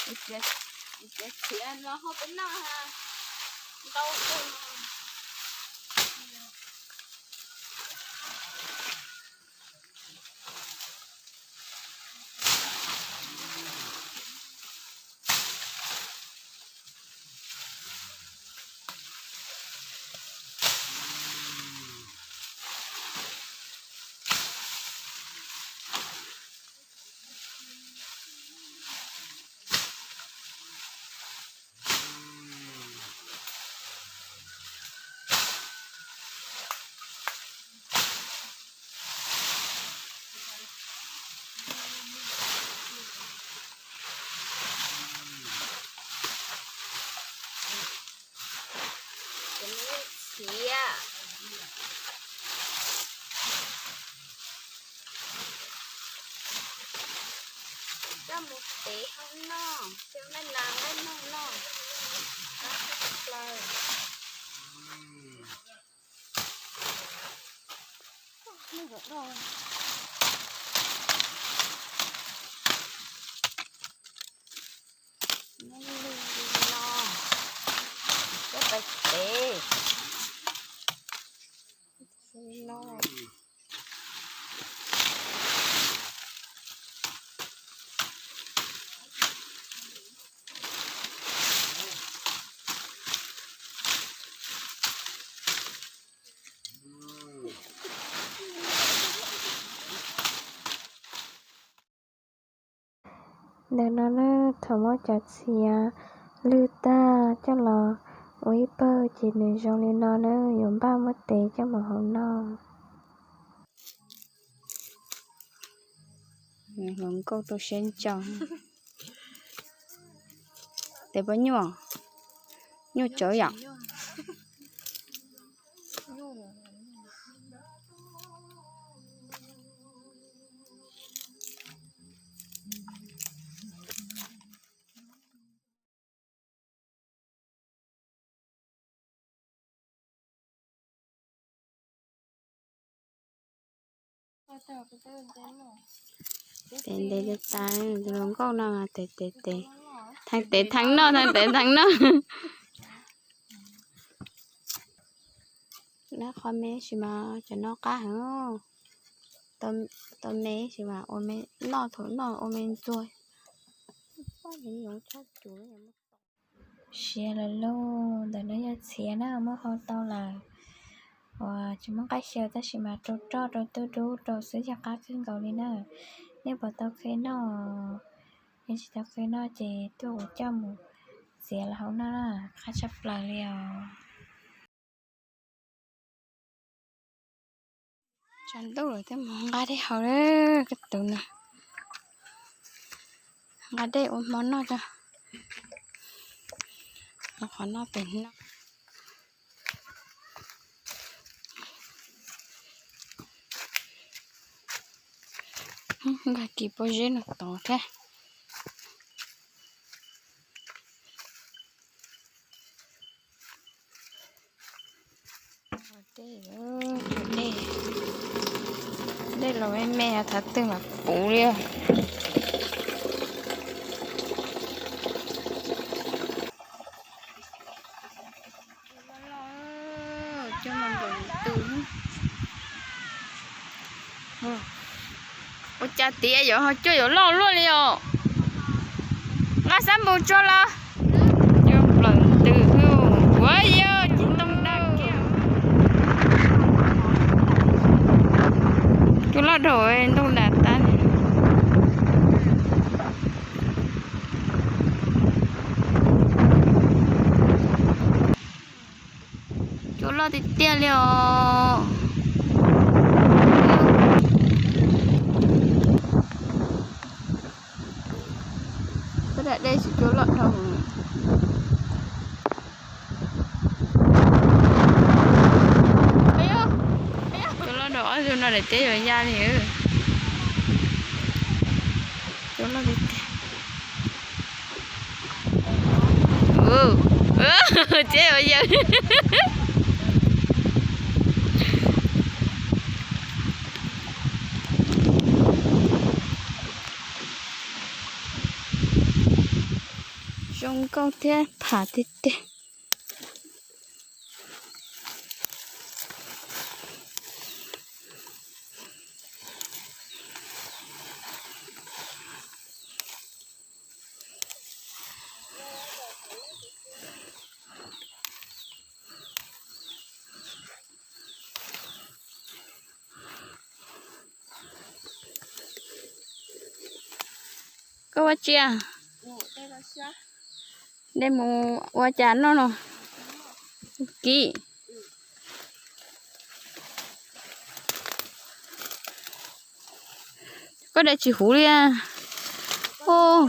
Txiav no ho peb noj ntau kawg. Txiav coj mus tev hau noj, coj nqaij nas nqaij noog noj, qab tshaj plaws. Noj li no, coj pais tev li no. Ntawm no na, thaum muab cov txiav lwj tag coj los ua ib pawg ces nws zoo li no na, yuav npaj muab tev coj mus hau noj. Hluas nkauj rau siab ntso. Tev pob nyuj, nyuj tsawv yom. Tev ntev tas tas, tus hluas nkauj no mas tev tev tev, theej tev theej noj, theej tev theej noj. Nab qhov me sis mas cov no qab heev, tau me sis mas ua me noj, thaum noj ua me ntxuag. Siav lawm lauj, ntawm no yog txiav na, muab hau tau lawm. Uas tsis muaj nqaij xyaw tab sis mas rau roj rau tuj dub rau xwb yog qab kawg nkaus li na. Nej puas tau qhia noj? Yog tsis tau qhia noj ces tuaj kuv coj mus txiav los hau noj na, qab tshaj plaws li os. Tshav ntuj lawm thiab mus nqa dej haus lawm koj tus na. Nqa dej ua hmo noj tso. Ua qhov noj pem no. Nqa kis pob zeb no tod thiab. Dej, dej los me me thav twg mam puv li. Ua cas tias yuav ho cuaj yuav loj luaj li os. Nqa xab npus tso los. Cua plaws ntws, ua yog tsis ntoo dag kiag. Cua loj dhau ntoo dag tag. Cua loj tiag tiag li os. Peb da dej tsis cua loj dhau. Cua loj dhau ob tug no daim teb yuav ya li. Cua loj tiag tiag. Teb ua yawg. Zoo nkauj thiab pham tiag tiag. Koj ua tsi? De mus ua cas noj no? Kiv. Koj de tsis huv li. Ub.